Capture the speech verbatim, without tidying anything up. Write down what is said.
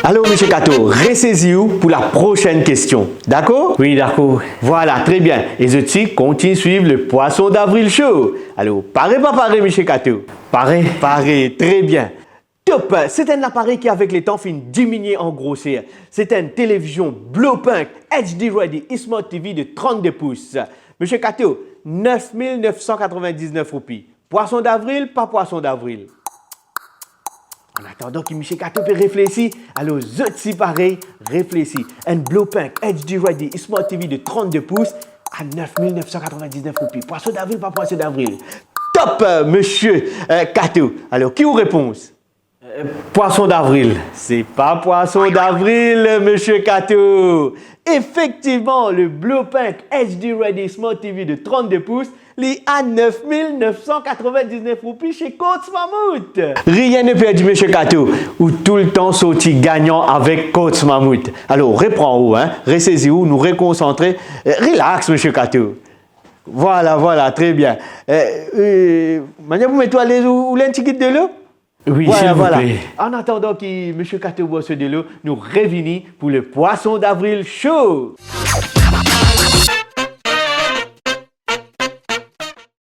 Alor, Misie Kato, resezi ou pou la prosenn kestion. Dakor? Wi, dakor. Vwala, tre bien. E zot osi, kontign swiv le Pwason Davril Show. Alor, pare pa pare, Misie Kato? Pare. Pare, tre bien. Top! Se enn laparey ki avek letan finn diminie an groser. Se enn televizion Blue Pink H D Ready Smart T V de trannde pous. Misie Kato, nef mil nef san katrovin-diznef roupi. Pwason davril, pa pwason davril? An atandan ki Misie Kato pe reflesi, alor zot osi parey, reflesi. Enn Blue Pink H D Ready Smart T V de trannde pous a nef mil nef san katrovin-diznef roupi. Pwason davril, pa pwason davril? Top, Misie, eh, Kato. Alor, ki ou repons? Eh, pwason davril. Se pa pwason davril, Misie Kato. Efektivman, le Blue Pink H D Ready Smart T V de trannde pous, li a nef mil nef san katrovin-diznef roupi se Courts Mammouth. Rien n'est perdu, Misie Kato. Ou toultan sorti gagnan avek Courts Mammouth. Alor, repran ou, hein, resezi ou, nou rekonsantre. Eh, relax, Misie Kato. Vwala, vwala, tre bien. Eh, eh, manier pou met ou alez, ou, ou le enn tigit delo? Wi, vwala, silvouple. An atandan ki Misie Kato bwar so delo, nou revini pou le Pwason Davril Show.